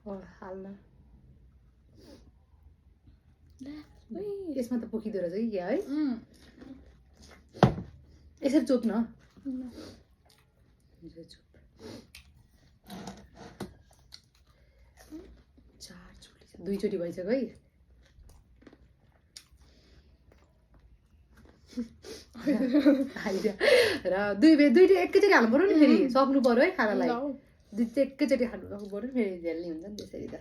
हाल्न यसमा त पोखिँदो रहेछ कि क्या है यसरी चोप्न दुईचोटि भइसक्यो है र दुईटी एकैचोटि हाल्नु पर्यो नि फेरि सक्नु पर्यो है खानालाई दुई चाहिँ एकैचोटि खानु सक्नु पर्यो फेरि झेल्ने हुन्छ नि त्यसरी त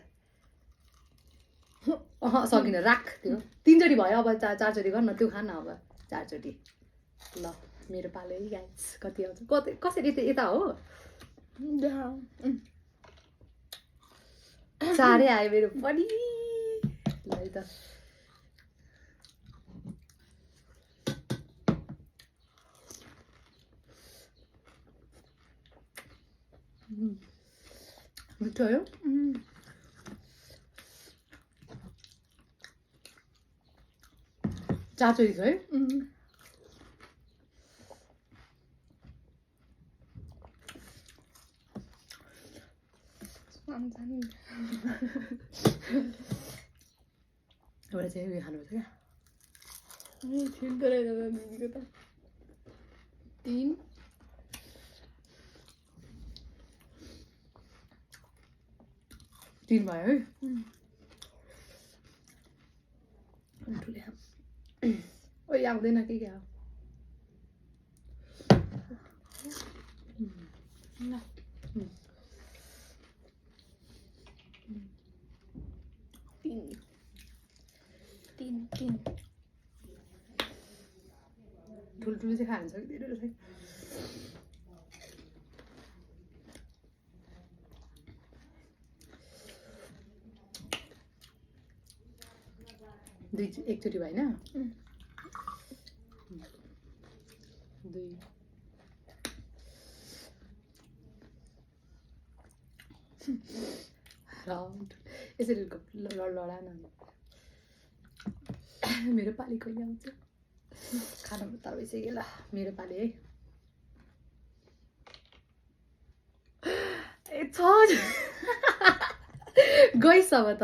सकिन राख त्यो 3 चोटि भयो अब 4 चोटि गर्न त्यो खान अब 4 चोटि ल मेरो पालो है गाइस कति आउँछ कसरी यता हो 4 आयो मेरो पनि ल है त मिठो हो 4 चोटि है एउटा चाहिँ उयो खानुपर्छ क्या तीन भयो है ओइ आउँदैन कि क्या तीन ठुल्ठुलो चाहिँ खान्छ कि धेरै रहेछ एकचोटि भएन दुई यसरी लडा न मेरो पाली कहिले आउँछ खाना त भइसक्यो ल मेरो पाली है ए छ गइस अब त